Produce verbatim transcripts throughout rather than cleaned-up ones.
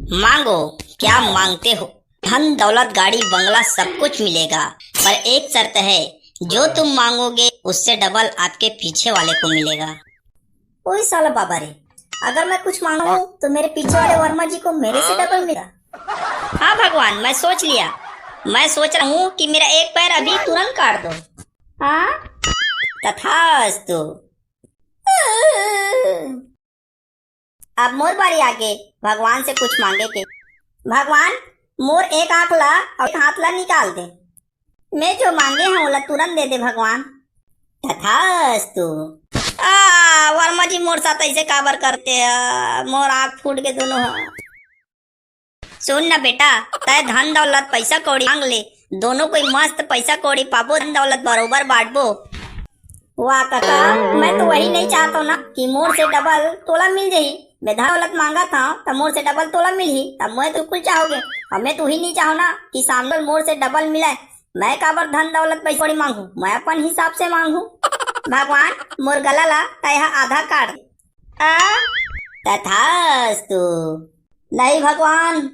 मांगो, क्या मांगते हो? धन, दौलत, गाड़ी, बंगला, सब कुछ मिलेगा, पर एक शर्त है, जो तुम मांगोगे, उससे डबल आपके पीछे वाले को मिलेगा। ओए साला बाबा रे, अगर मैं कुछ मांगू, तो मेरे पीछे वाले वर्मा जी को मेरे से डबल मिलेगा। हाँ भगवान, मैं सोच लिया। मैं सोच रहा हूँ कि मेरा एक पैर अभी तुरंत काट दो। हाँ, तथास्तु। अब मोर बारी आगे भगवान से कुछ मांगे के। भगवान, मोर एक आंख ला अउ एक हाथ ला निकाल दे। मैं जो मांगे हंव, ओला तुरंत दे दे भगवान। तथास्तु। आ, वर्मा जी मोर साथ ऐसे काबर करते ह? मोर आंख फूट के दोनों ह। सुन ना बेटा, तय धन दौलत पैसा कौड़ी मांग ले, दोनों कोई मस्त पैसा कौड़ी पाबो, धन दौलत बरोबर बांटबो। वाह काका, मैं तो वही नहीं चाहता हूँ ना कि मोर से डबल तोला मिल जाही। मैं धन दौलत मांगत हंव, त मोर से डबल तोला मिलही, तब मैं तो बिल्कुल चाहोगे। अब मैं तो ही नहीं चाहूँ ना कि सामने मोर से डबल मिले। मैं काबर धन दौलत पैसा कौड़ी मांगू, मैं अपन हिसाब से मांगू। भगवान, मोर गला ला तय ह आधा काट दे। आ, तथास्तु। नहीं भगवान।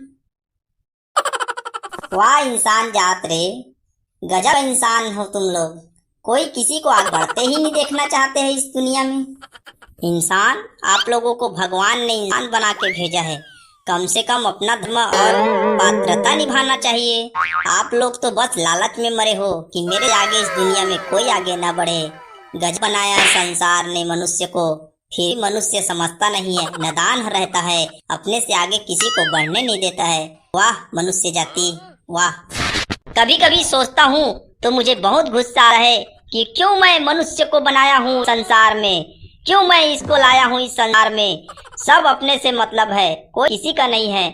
वाह इंसान जात रे, गजब इंसान हो तुम लोग। कोई किसी को आगे बढ़ते ही नहीं देखना चाहते हैं इस दुनिया में। इंसान, आप लोगों को भगवान ने इंसान बना के भेजा है, कम से कम अपना धर्म और पात्रता निभाना चाहिए। आप लोग तो बस लालच में मरे हो कि मेरे आगे इस दुनिया में कोई आगे ना बढ़े। गजब बनाया है संसार ने मनुष्य को, फिर मनुष्य समझता नहीं है, नादान रहता है, अपने से आगे किसी को बढ़ने नहीं देता है। वाह मनुष्य जाति, वाह। कभी कभी सोचता हूँ तो मुझे बहुत गुस्सा आता है कि क्यों मैं मनुष्य को बनाया हूँ संसार में, क्यों मैं इसको लाया हूँ इस संसार में। सब अपने से मतलब है, कोई किसी का नहीं है।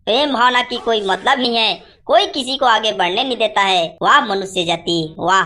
प्रेम भावना की कोई मतलब नहीं है, कोई किसी को आगे बढ़ने नहीं देता है। वाह मनुष्य जाति, वाह।